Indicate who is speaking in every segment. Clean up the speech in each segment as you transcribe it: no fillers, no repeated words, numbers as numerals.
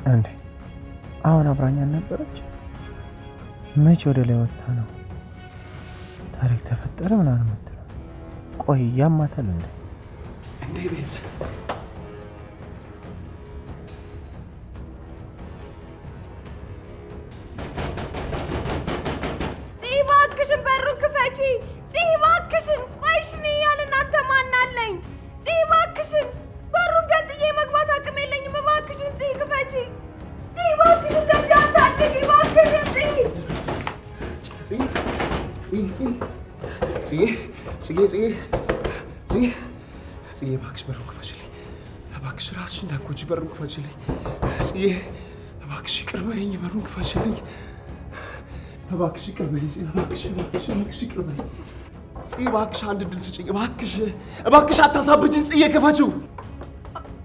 Speaker 1: እንዴ አሁን አብራኝ አልነበረች? መቼ ወደ ላይ ወጥታ ነው ታሪክ ተፈጠረ ምናምን የምትለው? ቆይ ያማታል እንዴ?
Speaker 2: እንዴ ቤዝ፣
Speaker 3: እባክሽን በሩን ክፈቺ! እባክሽን! ቆይ እሺ፣ እኔ ያለ እናንተ ማን አለኝ? እባክሽን በሩን ገንጥዬ መግባት አቅም የለኝም። እባክሽን ክፈቺ! እባክሽን እንደዚህ አታድርጊ! እባክሽን!
Speaker 2: ጽ ጽ ጽ ጽዬ ጽዬ ጽዬ ጽዬ እባክሽ በሩን ክፈችልኝ። እባክሽ ራስሽ እንዳትጎጂ በሩን ክፈችልኝ። ጽዬ እባክሽ ይቅር በይኝ፣ በሩን ክፈችልኝ። እባክሽ ይቅር በይኝ ጽዬ፣ እባክሽ እባክሽ እባክሽ ይቅር በይኝ ጽዬ፣ እባክሽ አንድ እድል ስጭኝ። እባክሽ እባክሽ አታሳብጂኝ ጽዬ፣ ክፈችው።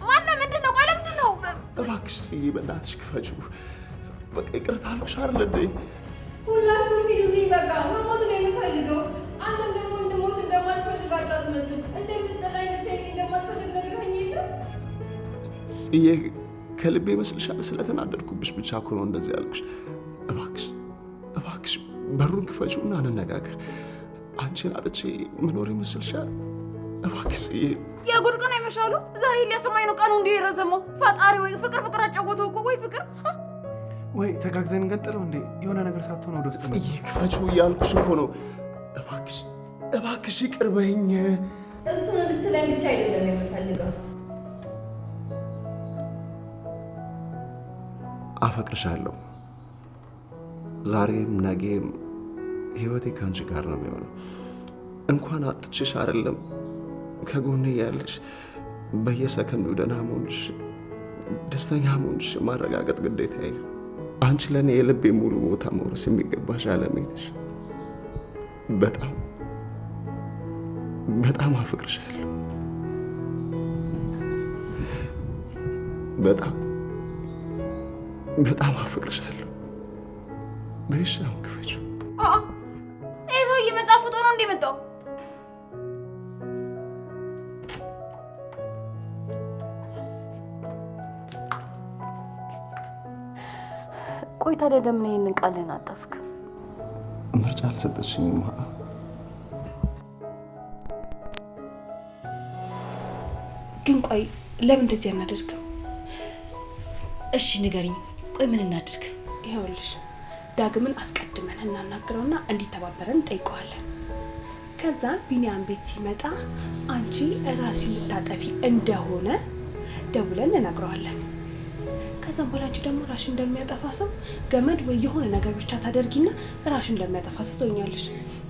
Speaker 3: ማነው? ምንድን ነው? ቆይ ለምንድን ነው?
Speaker 2: እባክሽ ጽዬ በእናትሽ ክፈችው። በቃ ይቅርታ አልኩሽ አይደል እንዴ?
Speaker 4: ሁላችሁም ሂዱልኝ። በቃ መሞት ነው የምፈልገው። አንተም ደግሞ እንድሞት እንደማትፈልግ አታስመስል። እንደምትጠላኝ ልታየኝ እንደማትፈልግ ነግረኸኝ የለ?
Speaker 2: ጽዬ ከልቤ ይመስልሻል? ስለተናደድኩብሽ ብቻ እኮ ነው እንደዚህ ያልኩሽ። እባክሽ እባክሽ በሩን ክፈችውና እንነጋገር። አንቺን አጥቼ መኖር ይመስልሻል? እባክሽ ጽዬ።
Speaker 3: የጉድ ቀን አይመሻሉ። ዛሬ ሊያሰማኝ ነው ቀኑ እንዲህ የረዘመው። ፈጣሪ ወይ ፍቅር ፍቅር አጫወተው እኮ ወይ ፍቅር።
Speaker 5: ወይ ተጋግዘን እንገንጥለው እንዴ? የሆነ ነገር ሳትሆን ወደ ውስጥ
Speaker 2: ጽዬ ክፈችው እያልኩሽ እኮ ነው። እባክሽ እባክሽ ይቅር በይኝ።
Speaker 4: እሱን እንድትለኝ ብቻ አይደለም የምፈልገው።
Speaker 2: አፈቅርሻለሁ። ዛሬም ነገም ህይወቴ ከአንቺ ጋር ነው የሚሆነው። እንኳን አጥቼሽ አይደለም ከጎኔ ያለሽ በየሰከንዱ ደህና መሆንሽ ደስተኛ መሆንሽ ማረጋገጥ ግዴታዬ ነው። አንቺ ለእኔ የልቤ ሙሉ ቦታ መውረስ የሚገባሽ ዓለሜ ነሽ። በጣም በጣም አፈቅርሻለሁ። በጣም በጣም አፈቅርሻለሁ። በይሽ አሁን ክፈችው።
Speaker 3: ይህ ሰውዬ መጽሐፍ ፍጦ ነው እንደ የመጣው?
Speaker 6: ቆይ ታዲያ ለምን ይሄንን ቃልህን አጠፍክ?
Speaker 2: ምርጫ አልሰጠችኝም።
Speaker 7: ግን ቆይ ለምን እንደዚህ አናደርግም?
Speaker 8: እሺ ንገሪኝ። ቆይ ምን እናድርግ?
Speaker 7: ይኸውልሽ ዳግምን አስቀድመን እናናግረውና እንዲተባበረን እንጠይቀዋለን። ከዛ ቢኒያም ቤት ሲመጣ አንቺ ራስሽን ልታጠፊ እንደሆነ ደውለን እንነግረዋለን። ከዛም በኋላ አንቺ ደግሞ ራስሽን እንደሚያጠፋ ሰው ገመድ ወይ የሆነ ነገር ብቻ ታደርጊና ራስሽን እንደሚያጠፋ ሰው ትሆኛለሽ።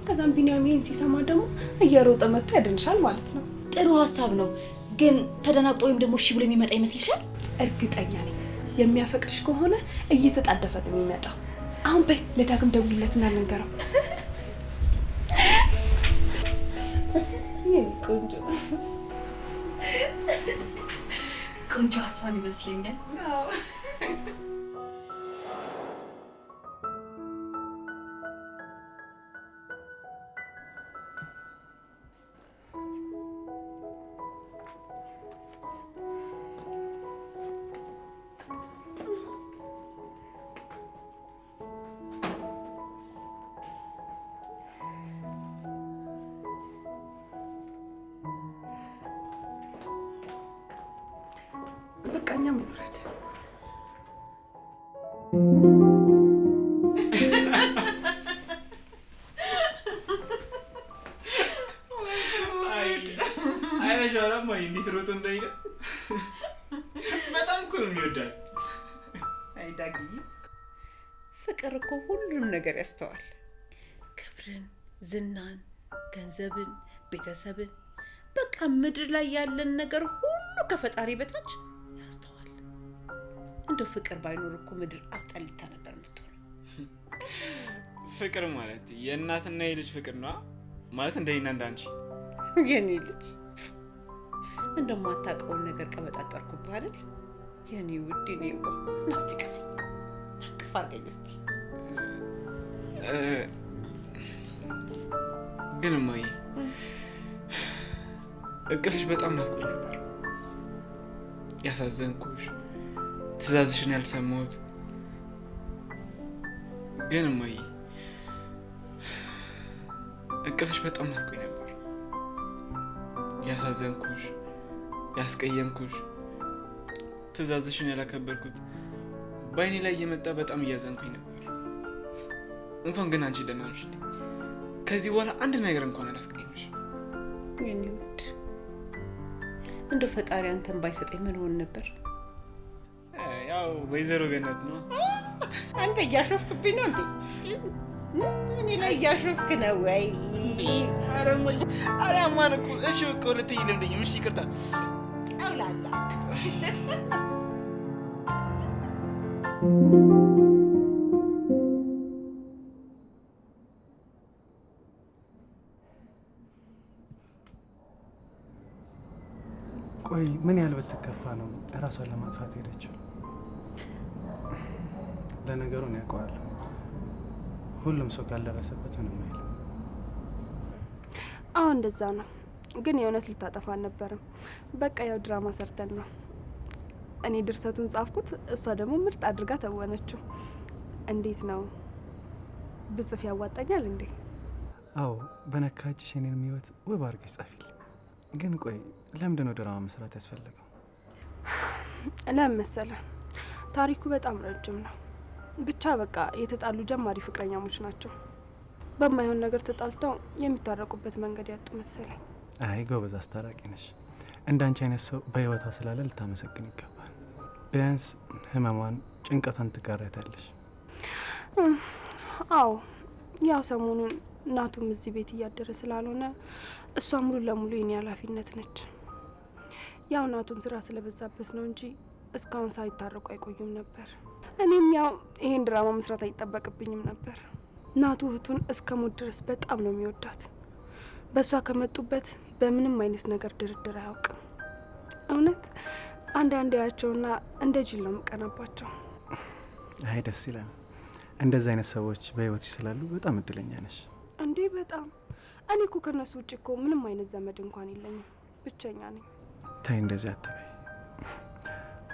Speaker 7: ከዛም ቢኒያም ይሄን ሲሰማ ደግሞ እየሮጠ መጥቶ ያድንሻል ማለት ነው።
Speaker 8: ጥሩ ሀሳብ ነው፣ ግን ተደናግጦ ወይም ደግሞ እሺ ብሎ የሚመጣ ይመስልሻል?
Speaker 7: እርግጠኛ ነኝ የሚያፈቅርሽ ከሆነ እየተጣደፈ ነው የሚመጣው። አሁን በይ ለዳግም ደውይለትና እንንገረው። ቆንጆ
Speaker 8: ቆንጆ ሀሳብ ይመስለኛል።
Speaker 7: በቃ እኛም እንውረድ።
Speaker 9: አይተሽዋል እማዬ እንዴት ሮጦ እንደሄደ? በጣም እኮ ነው የሚወዳት።
Speaker 10: አይ ዳግዬ፣ ፍቅር እኮ ሁሉንም ነገር ያስተዋል። ክብርን፣ ዝናን፣ ገንዘብን፣ ቤተሰብን፣ በቃ ምድር ላይ ያለን ነገር ሁሉ ከፈጣሪ በታች ያስተዋል። እንደው ፍቅር ባይኖር እኮ ምድር አስጠልታ ነበር የምትሆነው።
Speaker 9: ፍቅር ማለት የእናትና የልጅ ፍቅር ነው ማለት እንደኔና እንዳንቺ።
Speaker 10: የኔ ልጅ እንደማታውቀውን ነገር ቀበጣጠርኩብህ አይደል? የኔ ውድ የኔ ዋ፣ ና እስቲ ቅፈኝ፣ ና እቅፍ አድርገኝ እስቲ።
Speaker 9: ግን እማዬ እቅፍሽ በጣም ናፍቆኝ ነበር። ያሳዘንኩሽ፣ ትእዛዝሽን ያልሰማሁት። ግን እማዬ እቅፍሽ በጣም ናፍቆኝ ነበር። ያሳዘንኩሽ፣ ያስቀየምኩሽ፣ ትእዛዝሽን ያላከበርኩት በአይኔ ላይ እየመጣ በጣም እያዘንኩኝ ነበር። እንኳን ግን አንቺ ደህና ነሽ። ከዚህ በኋላ አንድ ነገር እንኳን አላስቀየምሽ።
Speaker 10: የኔ ውድ፣ እንደው ፈጣሪ አንተን ባይሰጠኝ ምን ሆን ነበር?
Speaker 9: ያው ወይዘሮ ገነት ነው።
Speaker 10: አንተ እያሾፍክብኝ ነው እንዴ? እኔ ላይ እያሾፍክ ነው ወይ?
Speaker 9: ኧረ አማን እኮ። እሺ በቃ ሁለተኛ ይለምደኝም። እሺ ይቅርታ።
Speaker 10: አውላላ።
Speaker 5: ቆይ ምን ያህል ብትከፋ ነው እራሷን ለማጥፋት ሄደችው? ለነገሩ እኔ አውቀዋለሁ። ሁሉም ሰው ካልደረሰበት ምንም አይልም።
Speaker 7: አዎ እንደዛ ነው። ግን የእውነት ልታጠፋ አልነበረም። በቃ ያው ድራማ ሰርተን ነው። እኔ ድርሰቱን ጻፍኩት፣ እሷ ደግሞ ምርጥ አድርጋ ተወነችው። እንዴት ነው ብጽፍ ያዋጣኛል እንዴ?
Speaker 5: አዎ፣ በነካ እጅሽ የኔንም ህይወት ውብ አድርገሽ ጻፊልኝ። ግን ቆይ ለምንድን ነው ድራማ መስራት ያስፈለገው?
Speaker 7: ለምን መሰለህ? ታሪኩ በጣም ረጅም ነው። ብቻ በቃ የተጣሉ ጀማሪ ፍቅረኛሞች ናቸው። በማይሆን ነገር ተጣልተው የሚታረቁበት መንገድ ያጡ መሰለኝ።
Speaker 5: አይ ጎበዝ አስታራቂ ነሽ። እንዳንቺ አይነት ሰው በህይወቷ ስላለ ልታመሰግን ይገባል። ቢያንስ ህመሟን፣ ጭንቀቷን ትጋራታለሽ።
Speaker 7: አዎ፣ ያው ሰሞኑን ናቱም እዚህ ቤት እያደረ ስላልሆነ እሷ ሙሉ ለሙሉ የኔ ኃላፊነት ነች። ያው ናቱም ስራ ስለበዛበት ነው እንጂ እስካሁን ሳይታረቁ አይቆዩም ነበር። እኔም ያው ይሄን ድራማ መስራት አይጠበቅብኝም ነበር። ናቱ እህቱን እስከ ሞት ድረስ በጣም ነው የሚወዳት። በእሷ ከመጡበት በምንም አይነት ነገር ድርድር አያውቅም። እውነት አንዳንድ ያቸውና እንደ ጅል ነው የምቀናባቸው።
Speaker 5: አይ ደስ ይላል። እንደዚህ አይነት ሰዎች በህይወትሽ ስላሉ በጣም እድለኛ ነሽ።
Speaker 7: እንዴ በጣም። እኔ እኮ ከነሱ ውጭ እኮ ምንም አይነት ዘመድ እንኳን የለኝም፣ ብቸኛ ነኝ።
Speaker 5: ተይ እንደዚህ አትበይ።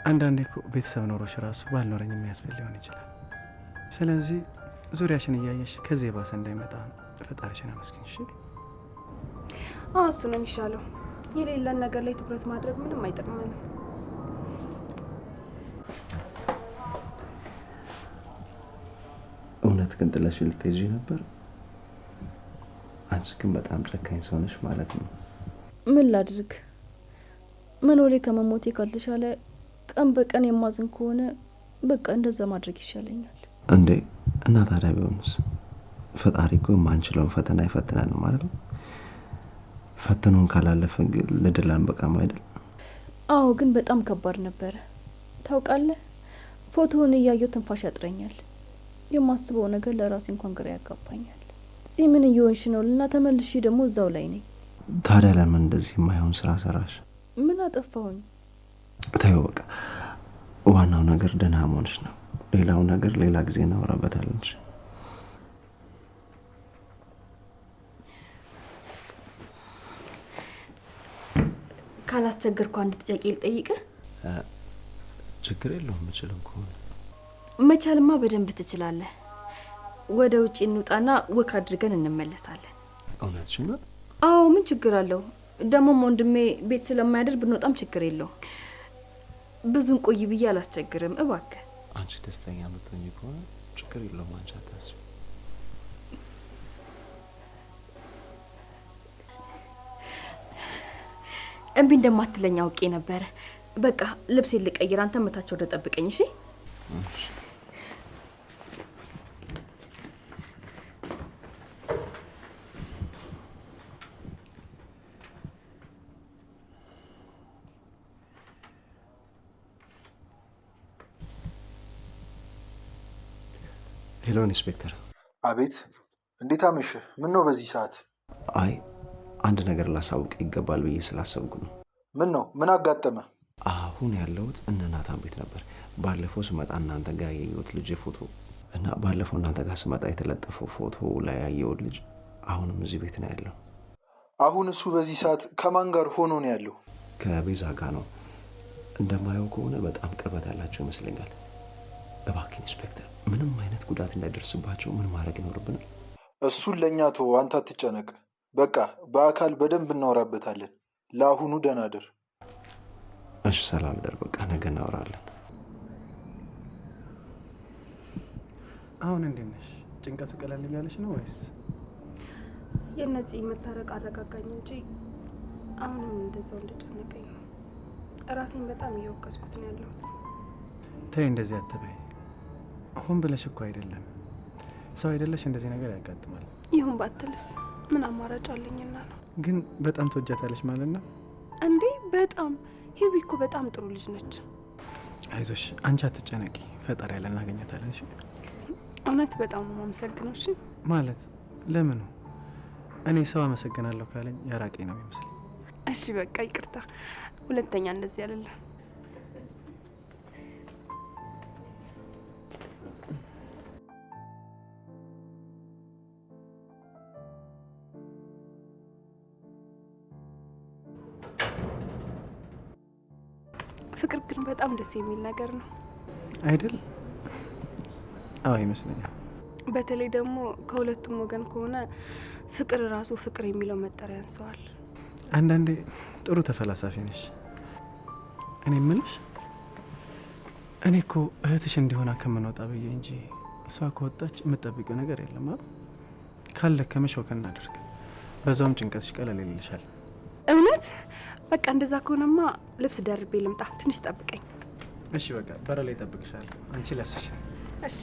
Speaker 5: አንዳንዴ እኮ ቤተሰብ ኖሮሽ ራሱ ባልኖረኝ የሚያስብል ሊሆን ይችላል። ስለዚህ ዙሪያሽን እያየሽ ከዚህ የባሰ እንዳይመጣ ፈጣሪሽን አመስግኝ። እሺ?
Speaker 7: አዎ እሱ ነው የሚሻለው። የሌለን ነገር ላይ ትኩረት ማድረግ ምንም አይጠቅመንም።
Speaker 2: እውነት ግን ጥለሽ ልትሄጂ ነበር? አንቺ ግን በጣም ጨካኝ ሰው ነሽ ማለት ነው።
Speaker 4: ምን ላድርግ? መኖሬ ከመሞቴ ካልተሻለ ቀን በቀን የማዝን ከሆነ በቃ እንደዛ ማድረግ ይሻለኛል።
Speaker 2: እንዴ እና ታዲያ ቢሆንስ? ፈጣሪ እኮ የማንችለውን ፈተና ይፈትናል ማለት ነው። ፈተናውን ካላለፍን ግን ለድል አንበቃም አይደል?
Speaker 4: አዎ፣ ግን በጣም ከባድ ነበረ። ታውቃለህ፣ ፎቶውን እያየሁ ትንፋሽ ያጥረኛል። የማስበው ነገር ለራሴ እንኳን ግራ ያጋባኛል። እዚህ ምን እየሆንሽ ነው ልና ተመልሼ ደግሞ እዛው ላይ ነኝ።
Speaker 2: ታዲያ ለምን እንደዚህ የማይሆን ስራ ሰራሽ?
Speaker 4: ምን አጠፋሁኝ?
Speaker 2: ተይው በቃ፣ ዋናው ነገር ደህና መሆንሽ ነው። ሌላው ነገር ሌላ ጊዜ እናወራበታለን።
Speaker 4: ካላስቸገርኩ አንድ ጥያቄ ልጠይቅህ?
Speaker 2: ችግር የለውም የምችለው ከሆነ።
Speaker 4: መቻልማ በደንብ ትችላለህ። ወደ ውጪ እንውጣና walk አድርገን እንመለሳለን።
Speaker 2: እውነትሽን ነው?
Speaker 4: አዎ፣ ምን ችግር አለው? ደግሞም ወንድሜ ቤት ስለማያድር ብንወጣም ችግር የለውም። ብዙን ቆይ ብዬ አላስቸግርም፣ እባክህ።
Speaker 2: አንቺ ደስተኛ የምትሆኚ ከሆነ ችግር የለውም፣ አንቺ አታስቢ።
Speaker 4: እምቢ እንደማትለኝ አውቄ ነበረ። በቃ ልብሴን ልቀይር፣ አንተ መታቸው ወደ ጠብቀኝ። እሺ?
Speaker 2: Hello ኢንስፔክተር።
Speaker 11: አቤት። እንዴት አመሸህ? ምን ነው በዚህ ሰዓት?
Speaker 2: አይ አንድ ነገር ላሳውቅ ይገባል ብዬ ስላሰብኩ ነው።
Speaker 11: ምን ነው? ምን አጋጠመ?
Speaker 2: አሁን ያለሁት እነ ናታን ቤት ነበር። ባለፈው ስመጣ እናንተ ጋር ያየሁት ልጅ ፎቶ እና ባለፈው እናንተ ጋር ስመጣ የተለጠፈው ፎቶ ላይ ያየሁት ልጅ አሁንም እዚህ ቤት ነው ያለው።
Speaker 11: አሁን እሱ በዚህ ሰዓት ከማን ጋር ሆኖ ነው ያለው?
Speaker 2: ከቤዛ ጋር ነው። እንደማየው ከሆነ በጣም ቅርበት ያላቸው ይመስለኛል። እባክህ ኢንስፔክተር፣ ምንም አይነት ጉዳት እንዳይደርስባቸው ምን ማድረግ ይኖርብናል?
Speaker 11: እሱን ለእኛ ተወው፣ አንተ አትጨነቅ። በቃ በአካል በደንብ እናወራበታለን። ለአሁኑ ደህና እደር።
Speaker 2: እሺ፣ ሰላም እደር። በቃ ነገ እናወራለን።
Speaker 5: አሁን እንዴት ነሽ? ጭንቀቱ ቀለል እያለሽ ነው ወይስ?
Speaker 7: የእነዚህ መታረቅ አረጋጋኝ እንጂ አሁንም እንደዛው እንደጨነቀኝ ነው። ራሴን በጣም እየወቀስኩት ነው ያለሁት።
Speaker 5: ተይ እንደዚህ አትበይ። ሆን ብለሽ እኮ አይደለም። ሰው አይደለሽ፣ እንደዚህ ነገር ያጋጥማል።
Speaker 7: ይሁን ባትልስ ምን አማራጭ አለኝና ነው።
Speaker 5: ግን በጣም ትወጃታለሽ ማለት ነው
Speaker 7: እንዴ? በጣም ሂዊ እኮ በጣም ጥሩ ልጅ ነች።
Speaker 5: አይዞሽ፣ አንቺ አትጨነቂ። ፈጣሪ ያለ እናገኛታለን። እሺ።
Speaker 7: እውነት በጣም ነው የማመሰግነው። እሺ።
Speaker 5: ማለት ለምኑ? እኔ ሰው አመሰግናለሁ ካለኝ ያራቀኝ ነው የሚመስለኝ።
Speaker 7: እሺ በቃ ይቅርታ፣ ሁለተኛ እንደዚህ አይደለም። ፍቅር ግን በጣም ደስ የሚል ነገር ነው
Speaker 5: አይደል? አዎ ይመስለኛል።
Speaker 7: በተለይ ደግሞ ከሁለቱም ወገን ከሆነ ፍቅር ራሱ ፍቅር የሚለው መጠሪያ ያንሰዋል።
Speaker 5: አንዳንዴ ጥሩ ተፈላሳፊ ነሽ። እኔ የምልሽ እኔ እኮ እህትሽ እንዲሆና ከምንወጣ ብዬ እንጂ እሷ ከወጣች የምትጠብቂው ነገር የለም። ካለከመሽ ወከ እናደርግ፣ በዛውም ጭንቀትሽ ቀለል ይልሻል።
Speaker 7: እውነት? በቃ እንደዛ ከሆነማ ልብስ ደርቤ ልምጣ። ትንሽ ጠብቀኝ።
Speaker 5: እሺ በቃ በር ላይ እጠብቅሻለሁ። አንቺ ለብሰሽ።
Speaker 7: እሺ።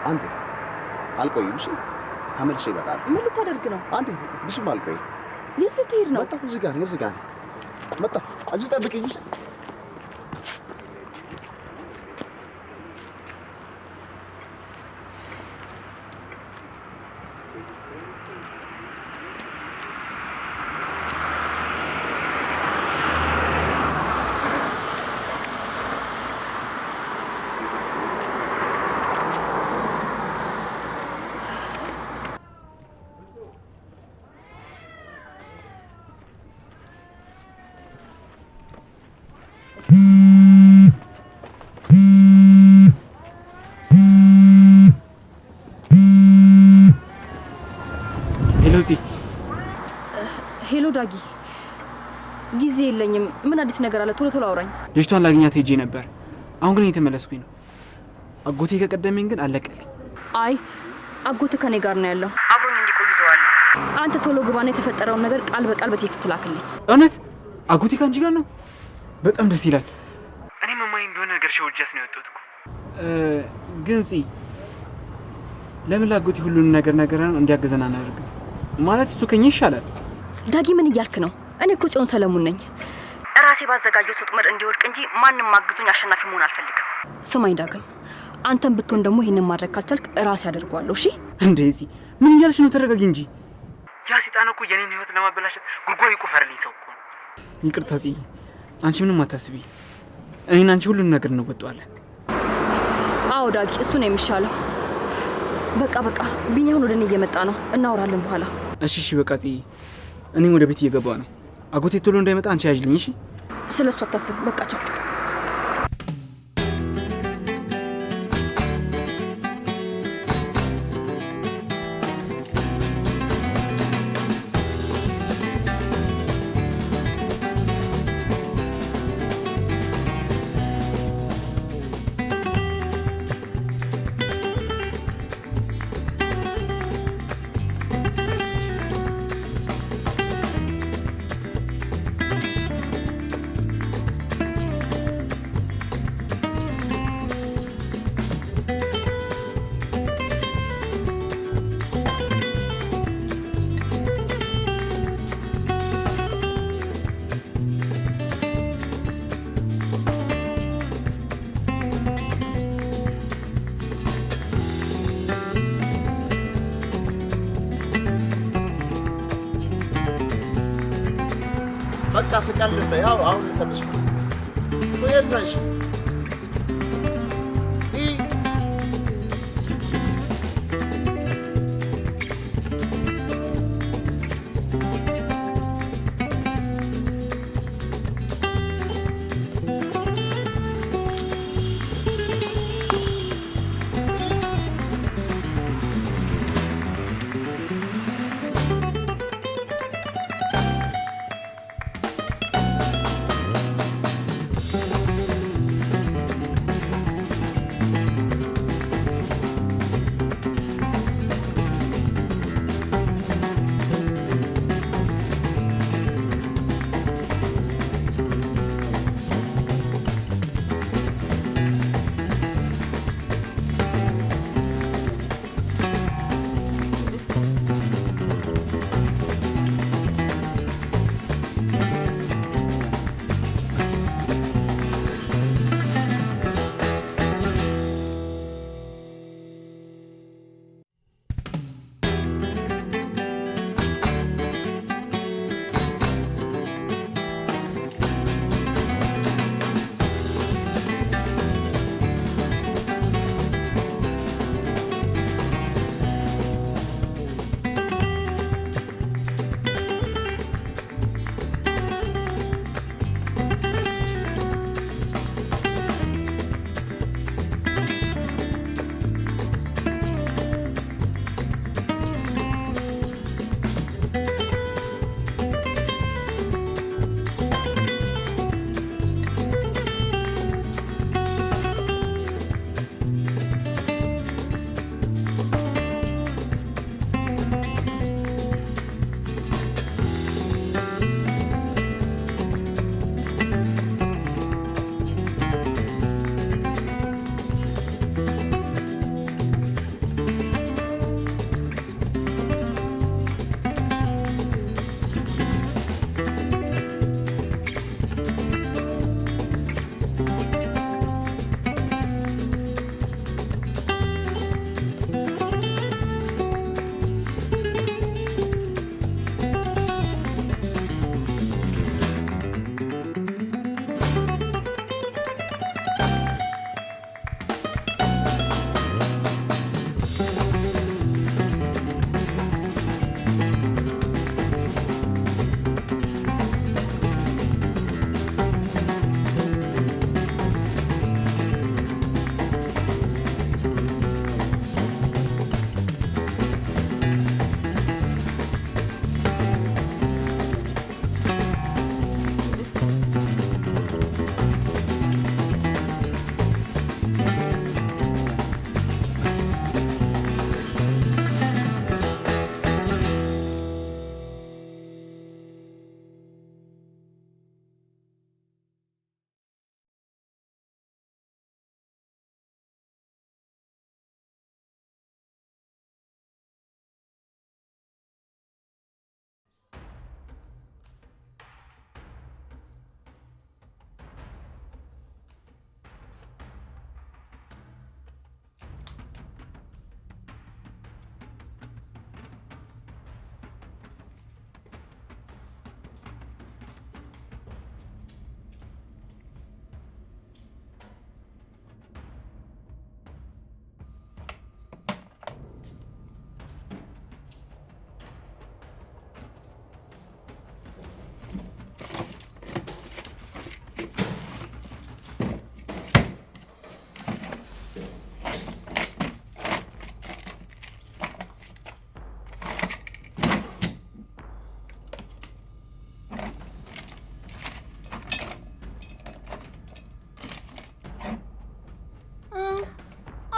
Speaker 2: አንዴ አልቆይም። እሺ ተመልሼ እመጣለሁ።
Speaker 6: ምን ልታደርግ ነው?
Speaker 2: አንዴ ብዙም አልቆይም።
Speaker 6: የት ልትሄድ ነው?
Speaker 2: መጣሁ። እዚህ ጋር ነኝ፣ እዚህ ጋር ነኝ። መጣሁ። እዚሁ ጠብቂኝ። እሺ
Speaker 9: Hello ዚ።
Speaker 6: Hello ዳጊ፣ ጊዜ የለኝም። ምን አዲስ ነገር አለ? ቶሎ ቶሎ አውራኝ።
Speaker 9: ልጅቷን ላግኛት ሄጄ ነበር። አሁን ግን እየተመለስኩኝ ነው። አጎቴ ከቀደመኝ ግን አለቀልኝ።
Speaker 6: አይ አጎትህ ከኔ ጋር ነው ያለው። አብሮኝ እንዲቆይ ይዘዋለሁ። አንተ ቶሎ ግባና የተፈጠረውን ነገር ቃል በቃል በ text ላክልኝ።
Speaker 9: እውነት አጎቴ ከአንቺ ጋር ነው? በጣም ደስ ይላል። እኔም እማዬ እንደሆነ ነገር ሸውጃት ነው የወጣሁት እኮ። ግን ፂ ለምን ለአጎቴ ሁሉንም ነገር ነገርን እንዲያገዘን አናደርግም? ማለት እሱ ከኛ ይሻላል።
Speaker 6: ዳጊ ምን እያልክ ነው? እኔ እኮ ጽዮን ሰለሞን ነኝ። ራሴ ባዘጋጀሁት ወጥመድ እንዲወድቅ እንጂ ማንም አግዞኝ አሸናፊ መሆን አልፈልግም። ስማኝ ዳግም፣ አንተም ብትሆን ደግሞ ይህንን ማድረግ ካልቻልክ ራሴ አደርገዋለሁ። እሺ?
Speaker 9: እንዴ ፂ ምን እያልሽ ነው? ተረጋጊ እንጂ። ያ ሴጣን እኮ የኔን ህይወት ለማበላሸት ጉድጓድ ይቆፈርልኝ ሰው እኮ ነው። ይቅርታ ፂ፣ አንቺ ምንም አታስቢ። እኔና አንቺ ሁሉን ነገር እንወጣዋለን።
Speaker 6: አዎ ዳጊ፣ እሱ ነው የሚሻለው። በቃ በቃ፣ ቢኒ አሁን ወደ እኔ እየመጣ ነው። እናወራለን በኋላ።
Speaker 9: እሺ እሺ፣ በቃ ፂ፣ እኔም ወደ ቤት እየገባሁ ነው። አጎቴ ቶሎ እንዳይመጣ አንቺ ያዥልኝ። እሺ?
Speaker 6: ስለ እሱ አታስብ። በቃ ቻው።
Speaker 12: ስቀልድ ነው። ያው አሁን ልሰጥሽ ነው። የት ነሽ?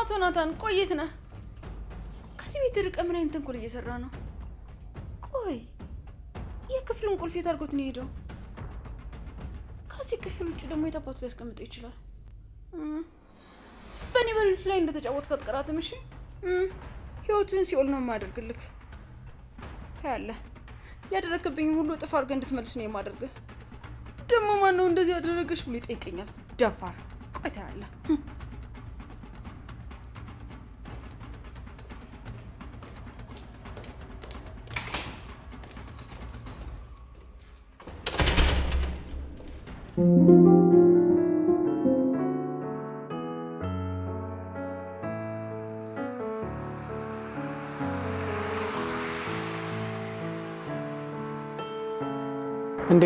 Speaker 13: አቶ ናታን ቆየት ነህ? ከዚህ ቤት ርቀህ ምን አይነት ተንኮል እየሰራ ነው? ቆይ የክፍሉን ቁልፍ የት አድርጎት ነው የሄደው? ከዚህ ክፍል ውጭ ደግሞ የት አባቱ ሊያስቀምጠው ይችላል? በእኔ በልጅ ላይ እንደተጫወትክ አትቀራትም። እሺ ህይወትህን ሲኦል ነው የማደርግልህ። ታያለህ፣ ያደረክብኝ ሁሉ እጥፍ አድርገህ እንድትመልስ ነው የማደርግህ። ደግሞ ማነው እንደዚህ ያደረገሽ ብሎ ይጠይቀኛል። ደፋር። ቆይ ታያለህ።
Speaker 5: እንዴት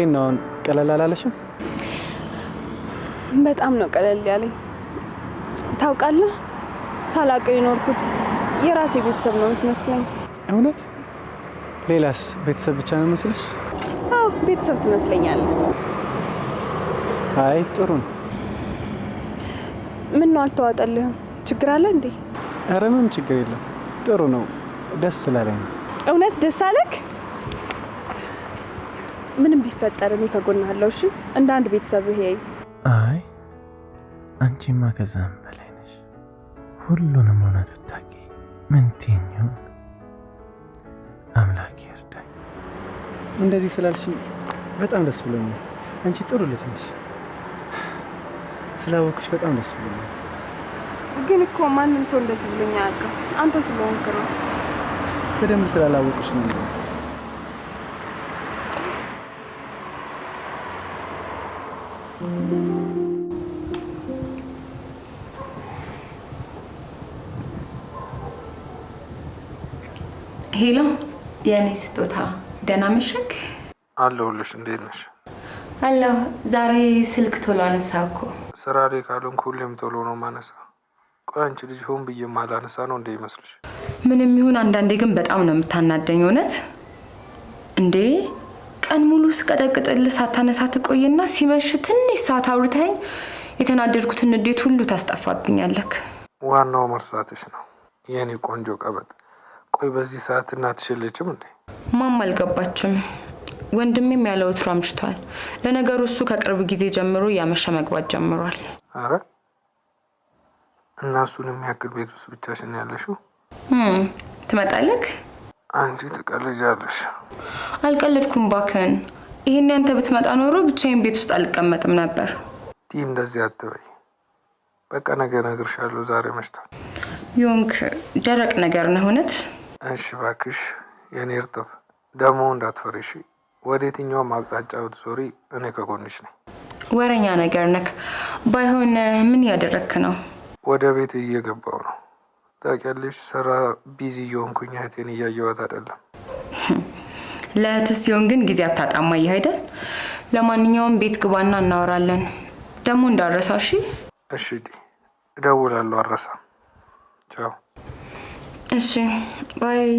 Speaker 5: ነው አሁን? ቀለል አላለሽም?
Speaker 7: በጣም ነው ቀለል ያለኝ። ታውቃለህ፣ ሳላውቀው የኖርኩት የራሴ ቤተሰብ ነው የምትመስለኝ።
Speaker 5: እውነት? ሌላስ ቤተሰብ ብቻ ነው መስልሽ?
Speaker 7: አዎ ቤተሰብ ትመስለኛለህ።
Speaker 5: አይ ጥሩ ነው።
Speaker 7: ምን ነው አልተዋጠልህም? ችግር አለ እንዴ?
Speaker 5: ኧረ ምንም ችግር የለም። ጥሩ ነው። ደስ ስላለኝ ነው።
Speaker 7: እውነት ደስ አለክ? ምንም ቢፈጠር እኔ ከጎንህ አለሁ። እሺ፣ እንደ አንድ ቤተሰብ ይሄ።
Speaker 1: አይ አንቺማ ከዛም በላይ ነሽ። ሁሉንም እውነት ብታውቂ ምን ትይኝ ይሆን? አምላክ ይርዳኝ።
Speaker 5: እንደዚህ ስላልሽኝ በጣም ደስ ብሎኛል። አንቺ ጥሩ ልጅ ነሽ። ስላወኩሽ በጣም ደስ ብሎኛል።
Speaker 7: ግን እኮ ማንም ሰው እንደዚህ ብሎኝ አያውቅም። አንተ ስለሆንክ ነው።
Speaker 5: በደንብ ስላላወቅሽ ነው።
Speaker 14: Hello የእኔ ስጦታ፣ ደህና መሸክ?
Speaker 15: አለሁልሽ። እንዴት ነሽ?
Speaker 14: አለሁ። ዛሬ ስልክ ቶሎ አነሳ እኮ።
Speaker 15: ስራ ላይ ካልሆንኩ ሁሌም ቶሎ ነው ማነሳ። ቆይ አንቺ ልጅ ሆን ብዬ ማላነሳ ነው እንዴ ይመስልሽ?
Speaker 14: ምንም ይሁን አንዳንዴ ግን በጣም ነው የምታናደኝ። እውነት እንዴ ቀን ሙሉ ስቀጠቅጥልህ ሳታነሳ ትቆይና ሲመሽ ትንሽ ሰዓት አውርተኸኝ የተናደድኩትን ንዴት ሁሉ ታስጠፋብኛለክ።
Speaker 15: ዋናው መርሳትሽ ነው የኔ ቆንጆ ቀበጥ። ቆይ በዚህ ሰዓት እናትሽ የለችም እንዴ?
Speaker 14: ማም አልገባችም። ወንድሜም ያለ ወትሮ አምሽቷል። ለነገሩ እሱ ከቅርብ ጊዜ ጀምሮ እያመሸ መግባት ጀምሯል።
Speaker 15: አረ እና እሱን የሚያክል ቤት ውስጥ ብቻሽን ያለሽው?
Speaker 14: ትመጣለክ?
Speaker 15: አንቺ ትቀልጃለሽ።
Speaker 14: አልቀለድኩም ባክን። ይሄን ያንተ ብትመጣ ኖሮ ብቻዬን ቤት ውስጥ አልቀመጥም ነበር።
Speaker 15: ዲ እንደዚህ አትበይ። በቃ ነገ እነግርሻለሁ። ዛሬ መሽቷል።
Speaker 14: ዮንክ ደረቅ ነገር ነህ እውነት።
Speaker 15: እሺ እባክሽ የኔ እርጥብ ደግሞ እንዳትፈሪ እሺ። ወደ የትኛውም አቅጣጫ ብትዞሪ እኔ ከጎንሽ ነኝ።
Speaker 14: ወረኛ ነገር ነክ። ባይሆን ምን እያደረግክ ነው?
Speaker 15: ወደ ቤት እየገባው ነው። ታውቂያለሽ፣ ስራ busy እየሆንኩኝ እህቴን እያየኋት አይደለም።
Speaker 14: ለእህትህ ሲሆን ግን ጊዜ አታጣማ አይደል? ለማንኛውም ቤት ግባና እናወራለን። ደግሞ እንዳረሳ እሺ?
Speaker 15: እሺ ዲ፣ እደውላለሁ። አልረሳም። ቻው።
Speaker 14: እሺ bye።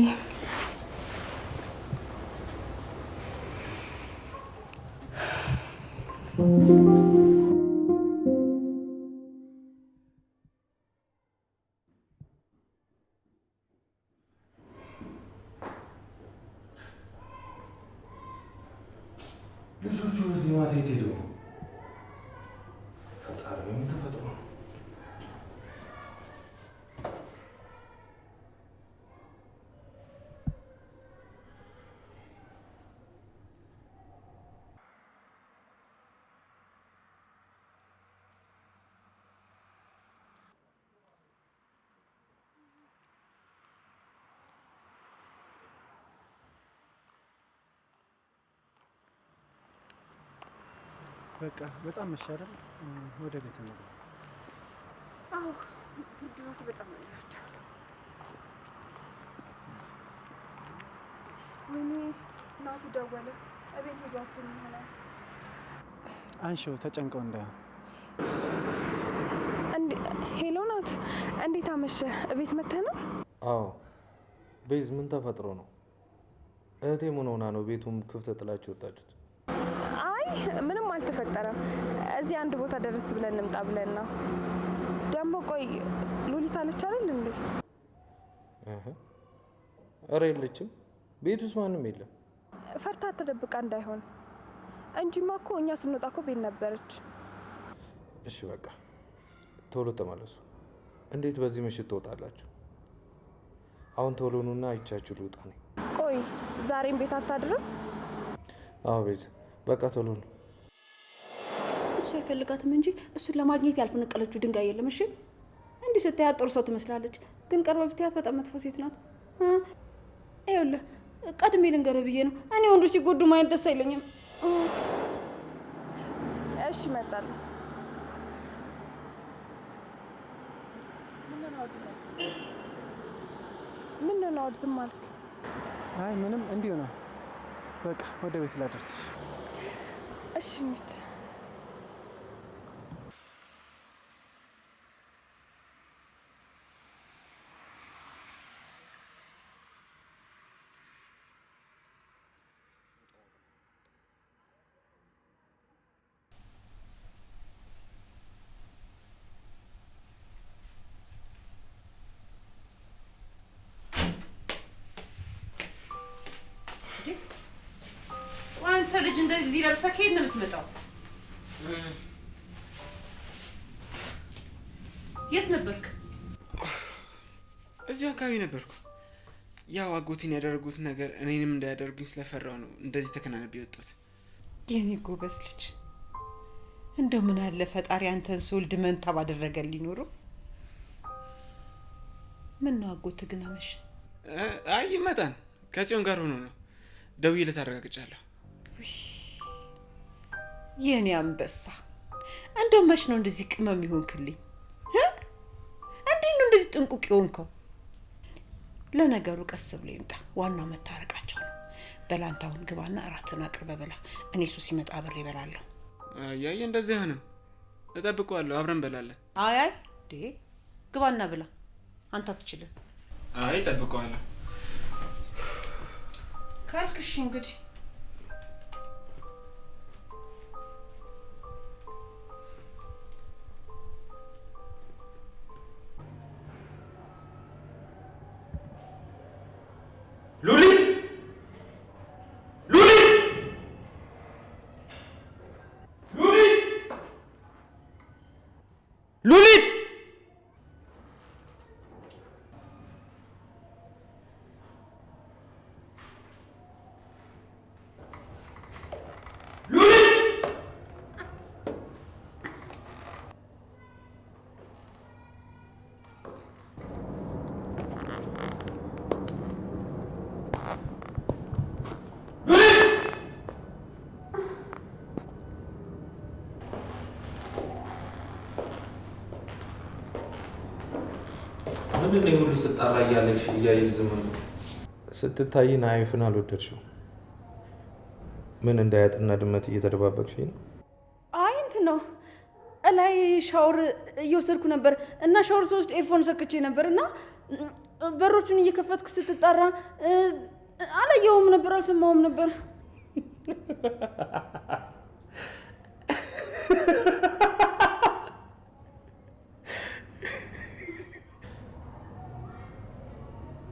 Speaker 2: ልጆቹ በዚህ ማታ የት ሄደው ነው? ፈጣሪ ምን ተፈጥሮ ነው?
Speaker 5: በቃ በጣም መሸ አይደል? ወደ ቤት እንግባ።
Speaker 7: አዎ ብርዱ እራሱ በጣም ነው የሚበርደው። ወይኔ እናቱ ደወለ። እቤት ሄዶ አትሆን ይሆናል።
Speaker 5: አንሺው፣ ተጨንቀው እንዳይሆን።
Speaker 7: Hello ናቱ፣ እንዴት አመሸህ? እቤት መተህ ነው?
Speaker 16: አዎ ቤዝ፣ ምን ተፈጥሮ ነው? እህቴ ምን ሆና ነው ቤቱን ክፍት ጥላችሁ ወጣችሁት?
Speaker 7: አይ ምንም አልተፈጠረም። እዚህ አንድ ቦታ ደረስ ብለን እንምጣ ብለን ነው። ደግሞ ቆይ ሉሊት አለች አይደል እንዴ?
Speaker 16: ኧረ የለችም። ቤት ውስጥ ማንም የለም።
Speaker 7: ፈርታ ተደብቃ እንዳይሆን እንጂማ እኮ እኛ ስንወጣ እኮ ቤት ነበረች።
Speaker 16: እሺ በቃ ቶሎ ተመለሱ። እንዴት በዚህ ምሽት ትወጣላችሁ? አሁን ቶሎ ኑና አይቻችሁ ልውጣ ነኝ።
Speaker 7: ቆይ ዛሬም ቤት አታድርም?
Speaker 16: አዎ ቤዝ፣ በቃ ቶሎ ነው።
Speaker 13: እሱ አይፈልጋትም እንጂ እሱን ለማግኘት ያልፈነቀለችው ድንጋይ የለም። እሺ እንዲህ ስታያት ጥሩ ሰው ትመስላለች፣ ግን ቀርባ ብታያት በጣም መጥፎ ሴት ናት። ይኸውልህ ቀድሜ ልንገርህ ብዬ ነው። እኔ ወንዶች ሲጎዱ ማየት ደስ አይለኝም።
Speaker 3: እሺ እመጣለሁ። ምን ነው ናኦድ ዝም አልክ?
Speaker 5: አይ ምንም፣ እንዲሁ ነው። በቃ ወደ ቤት ላደርስሽ።
Speaker 3: እሺ እንሂድ።
Speaker 10: አንተ ልጅ እንደዚህ ለብሰህ ከየት ነው የምትመጣው? የት ነበርክ?
Speaker 9: እዚሁ አካባቢ ነበርኩ። ያው አጎቴን ያደረጉት ነገር እኔንም እንዳያደርጉኝ ስለፈራው ነው እንደዚህ ተከናንቤ የወጣሁት።
Speaker 10: የኔ ጎበዝ ልጅ፣ እንደው ምን አለ ፈጣሪ አንተን ስወልድ መንታ ባደረገልኝ ኖሮ። ምን ነው አጎትህ ግን አመሸ?
Speaker 9: አይ ይመጣል። ከጽዮን ጋር ሆኖ ነው። ደውዬለት አረጋግጫለሁ።
Speaker 10: የኔ አንበሳ፣ እንደው መች ነው እንደዚህ ቅመም ይሆንክልኝ? እንዴት ነው እንደዚህ ጥንቁቅ የሆንከው? ለነገሩ ቀስ ብሎ ይምጣ፣ ዋናው መታረቃቸው ነው። በላንተ አሁን ግባና እራትን አቅርበ በላ። እኔ እሱ ሲመጣ አብሬ እበላለሁ።
Speaker 9: አይ እንደዚህ አይሆንም፣ እጠብቀዋለሁ፣ አብረን እንበላለን።
Speaker 10: አይ አይ ዴ ግባና ብላ፣ አንተ አትችልም።
Speaker 9: አይ እጠብቀዋለሁ
Speaker 10: ካልክሽ እንግዲህ።
Speaker 16: ሉሊት ሉሊት ሉሊት ሉሊት! ምንድን ነው ሁሉ ስጣራ እያለሽ እያየሽ ዝም ነው? ስትታይ ናይፍን አልወደድሽው? ምን እንዳያጥና ድመት እየተደባበቅሽ ነው?
Speaker 13: አይ እንትን ነው፣ እላይ ሻወር እየወሰድኩ ነበር እና ሻወር ስወስድ earphone ሰክቼ ነበር እና በሮቹን እየከፈትክ ስትጣራ አላየሁም ነበር፣ አልሰማሁም ነበር።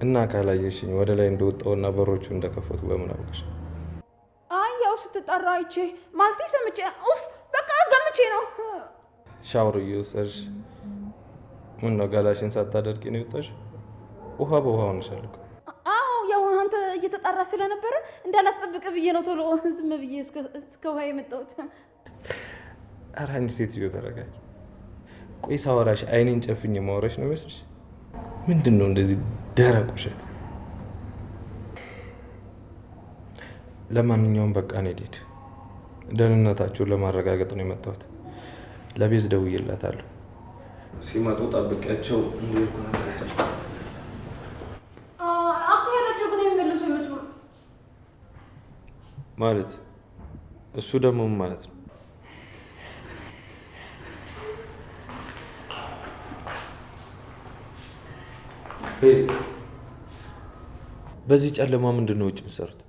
Speaker 16: እና ካላየሽኝ ወደ ላይ እንደወጣውና በሮቹ እንደከፈቱ በምን አወቅሽ?
Speaker 13: አይ ያው ስትጣራ አይቼ ማለቴ ሰምቼ፣ ኡፍ በቃ ገምቼ ነው።
Speaker 16: ሻወር እየወሰድሽ ምን ነው ገላሽን ሳታደርቂ ነው የወጣሽ? ውሃ በውሃ ሆነሻል እኮ።
Speaker 13: አዎ ያው አንተ እየተጣራ ስለነበረ እንዳላስጠብቅ ብዬ ነው ቶሎ ዝም ብዬ እስከ ውሃ የመጣሁት።
Speaker 16: ኧረ አንቺ ሴትዮ ተረጋጊ። ቆይ ሳወራሽ አይኔን ጨፍኜ ማውራሽ ነው የሚመስልሽ? ምንድን ነው እንደዚህ ደረቅ ውሸት? ለማንኛውም በቃ እኔ ልሂድ። ደህንነታችሁን ለማረጋገጥ ነው የመጣሁት። ለቤዝ ደውዬላታለሁ። ሲመጡ ጠብቂያቸው እንደሄድኩ ነግሬያቸው።
Speaker 13: አካሄዳቸው ግን የሚመለሱ አይመስሉም።
Speaker 16: ማለት እሱ ደግሞ ምን ማለት ነው? ቤዝ፣ በዚህ ጨለማ ምንድን ነው ውጭ የምትሰሩት?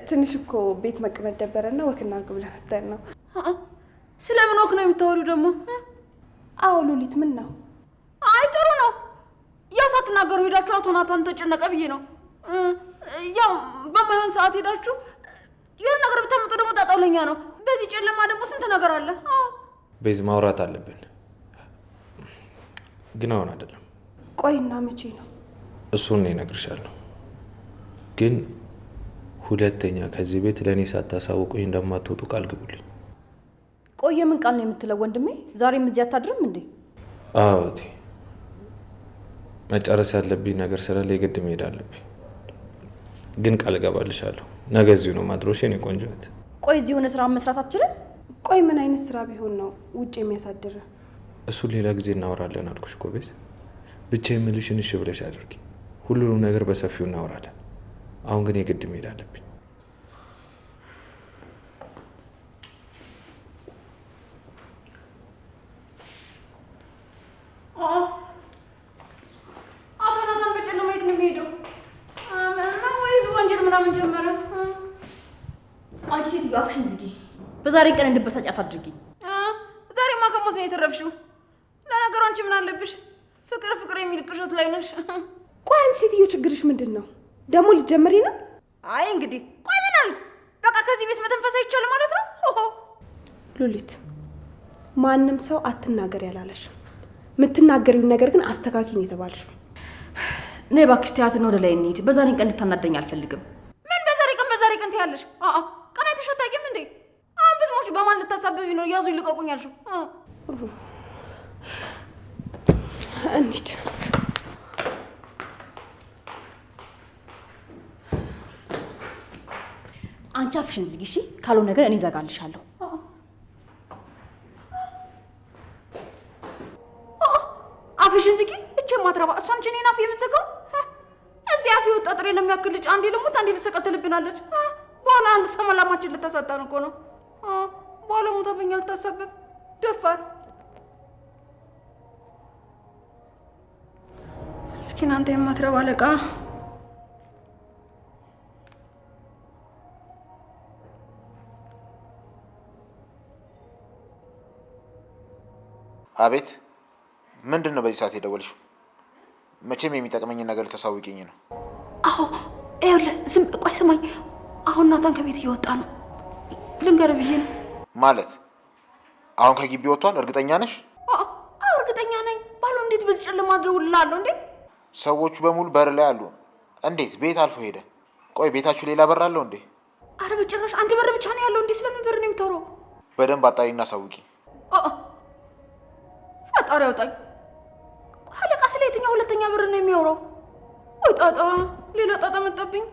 Speaker 3: ትንሽ እኮ ቤት መቀመጥ ደበረና walk እናድርግ ብለን መተን ነው።
Speaker 13: ስለምን walk ነው የምታወሪው ደግሞ?
Speaker 3: አዎ ሉሊት፣ ምን ነው?
Speaker 13: አይ ጥሩ ነው። ያው ሳትናገሩ ሄዳችሁ አቶ ናታን ተጨነቀ ብዬ ነው። ያው በማይሆን ሰዓት ሄዳችሁ የሆነ ነገር ብታመጡ ደግሞ ጣጣው ለኛ ነው። በዚህ ጨለማ ደግሞ ስንት ነገር አለ።
Speaker 16: ቤዝ፣ ማውራት አለብን፣ ግን አሁን አይደለም።
Speaker 3: ቆይና መቼ ነው?
Speaker 16: እሱን እኔ እነግርሻለሁ። ግን ሁለተኛ ከዚህ ቤት ለእኔ ሳታሳውቁኝ እንደማትወጡ ቃል ግቡልኝ።
Speaker 6: ቆየ ምን ቃል ነው የምትለው ወንድሜ? ዛሬም እዚህ አታድርም እንዴ?
Speaker 16: አዎ እቴ፣ መጨረስ ያለብኝ ነገር ስላለ የግድ መሄድ አለብኝ። ግን ቃል እገባልሻለሁ፣ ነገ እዚሁ ነው ማድሮሽ የኔ ቆንጆ እህት።
Speaker 6: ቆይ እዚህ የሆነ ስራ መስራት አትችልም?
Speaker 7: ቆይ ምን አይነት ስራ ቢሆን ነው ውጭ የሚያሳድር?
Speaker 16: እሱን ሌላ ጊዜ እናወራለን አልኩሽ እኮ ቤዝ። ብቻ የምልሽን እሺ ብለሽ አድርጊ። ሁሉንም ነገር በሰፊው እናወራለን። አሁን ግን የግድ መሄድ አለብኝ።
Speaker 13: አቶ ናታን በጨለማ የት ነው የሚሄደው? ወይስ ወንጀል ምናምን ጀመረ?
Speaker 6: አንቺ ሴትዮ አፍሽን ዝጊ። በዛሬ ቀን እንድበሳጭ አታድርጊኝ።
Speaker 13: ዛሬማ ከሞት ነው የተረፍሽው። ለነገሩ አንቺ ምን አለብሽ? ፍቅር ፍቅር የሚል ቅዠት ላይ ነሽ።
Speaker 7: ቆይ አንቺ ሴትዮ ችግርሽ ምንድን ነው ደግሞ? ልትጀምሪ ነው?
Speaker 13: አይ እንግዲህ ቆይ ምን አልኩ? በቃ ከዚህ ቤት መተንፈስ አይቻልም ማለት ነው?
Speaker 7: ሉሊት፣ ማንም ሰው አትናገር ያላለሽ፣ የምትናገሪውን ነገር ግን አስተካኪ ነው የተባልሽው።
Speaker 6: ነይ እባክሽ ትያትን ወደ ላይ እንሂድ። በዛሬ ቀን እንድታናደኝ አልፈልግም።
Speaker 13: ምን በዛሬ ቀን በዛሬ ቀን ትያለሽ? ቀን አይተሽ አታውቂም እንዴ? አሁን ብትሞሽ በማን ልታሳብቢ ነው? ያዙ ይልቀቁኝ ያልሽው?
Speaker 7: እንሂድ።
Speaker 6: አንቺ አፍሽን ዝጊ እሺ? ካልሆነ ግን እኔ እዘጋልሻለሁ።
Speaker 13: አፍሽን ዝጊ። እቺ የማትረባ እሷ አንቺ እኔን አፍ የምትዘጋው? እዚህ አፍ የወጣ ጥሬ ለሚያክል ልጅ አንዴ ልሙት አንዴ ልሰቀል ትልብናለች። በኋላ አንድ ሰላማችን ልታሳጣን እኮ ነው። በኋላ ሞታ በኛ ልታሳብብ ደፋር። እስኪ እናንተ የማትረባ አለቃ።
Speaker 12: አቤት። ምንድን ነው በዚህ ሰዓት የደወልሽው? መቼም የሚጠቅመኝን ነገር ልታሳውቂኝ ነው።
Speaker 13: አዎ ይኸውልህ፣ ዝም ቆይ ስማኝ። አሁን ናታን ከቤት እየወጣ ነው። ልንገርህ ብዬ ነው።
Speaker 12: ማለት አሁን ከግቢ ወጥቷል? እርግጠኛ ነሽ?
Speaker 13: አዎ እርግጠኛ ነኝ። ባሉ እንዴት በዚህ ጨለማ እደውልልሃለሁ እንዴ?
Speaker 12: ሰዎቹ በሙሉ በር ላይ አሉ። እንዴት ቤት አልፎ ሄደ? ቆይ ቤታችሁ ሌላ በር አለው እንዴ?
Speaker 13: አረ በጭራሽ አንድ በር ብቻ ነው ያለው። እንዴ ስለምን በር ነው የምታወራው?
Speaker 12: በደንብ አጣሪና አሳውቂ።
Speaker 13: ፈጣሪ ያውጣኝ። አለቃ ስለ የትኛው ሁለተኛ በር ነው የሚያወራው? ወይ ጣጣ፣ ሌላ ጣጣ መጣብኝ።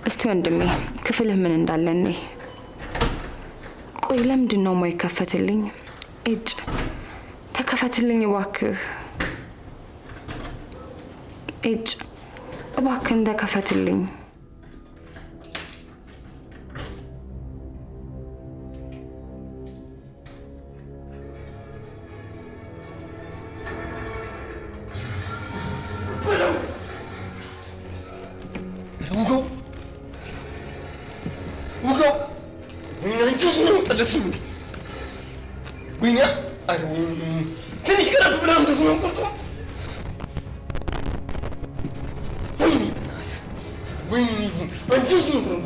Speaker 14: እስቲ ወንድሜ ክፍልህ ምን እንዳለ እኔ። ቆይ ለምንድን ነው የማይከፈትልኝ? እጭ ተከፈትልኝ እባክህ። እጭ እባክህን ተከፈትልኝ።
Speaker 2: ውጋው ውጋው! ወይኔ አንቺ እሱ ነው የወጣለትም እንዴ? ወይኔ ኧረ ወይኔ ትንሽ ቀረብ ብላ እንደዚህ ነው ቆርጦ። ወይኔ ወይኔ አንቺ እሱ ነው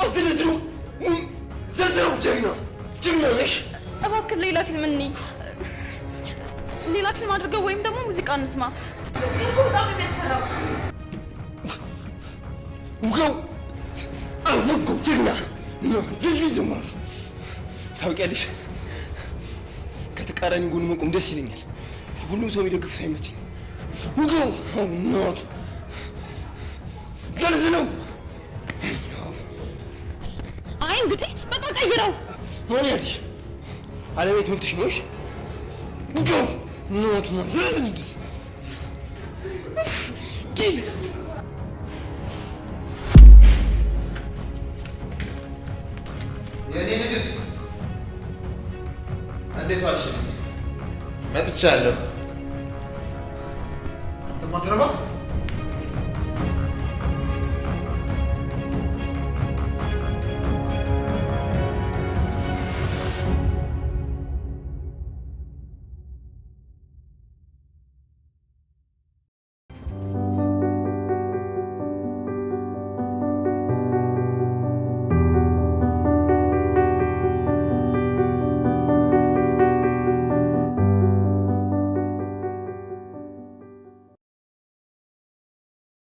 Speaker 2: አዝለዝለው ዘርዝረው። ጀግና ጀግና ነሽ።
Speaker 4: እባክህ ሌላ ፊልም እንይ፣ ሌላ ፊልም አድርገው ወይም ደግሞ ሙዚቃ እንስማ። በጣም የሚያስፈራው።
Speaker 2: ውጋው አልወጋው። ጀግና ልጅ ደግሞ ታውቂያለሽ፣ ከተቃራኒ ጎን መቆም ደስ ይለኛል። ሁሉም ሰው የሚደግፍ ሰው አይመቸኝ። ውጋው እናቱ ዘልዝለው።
Speaker 4: አይ እንግዲህ በቃ ቀይረው።
Speaker 2: ማን ያልሽ? አለቤት መብትሽ ነው። እሺ ውጋው እናቱ ዘልዝል
Speaker 4: ጅል።
Speaker 12: የእኔ ንግስት እንዴት ዋልሽ? መጥቻለሁ። አንተ ማትረባ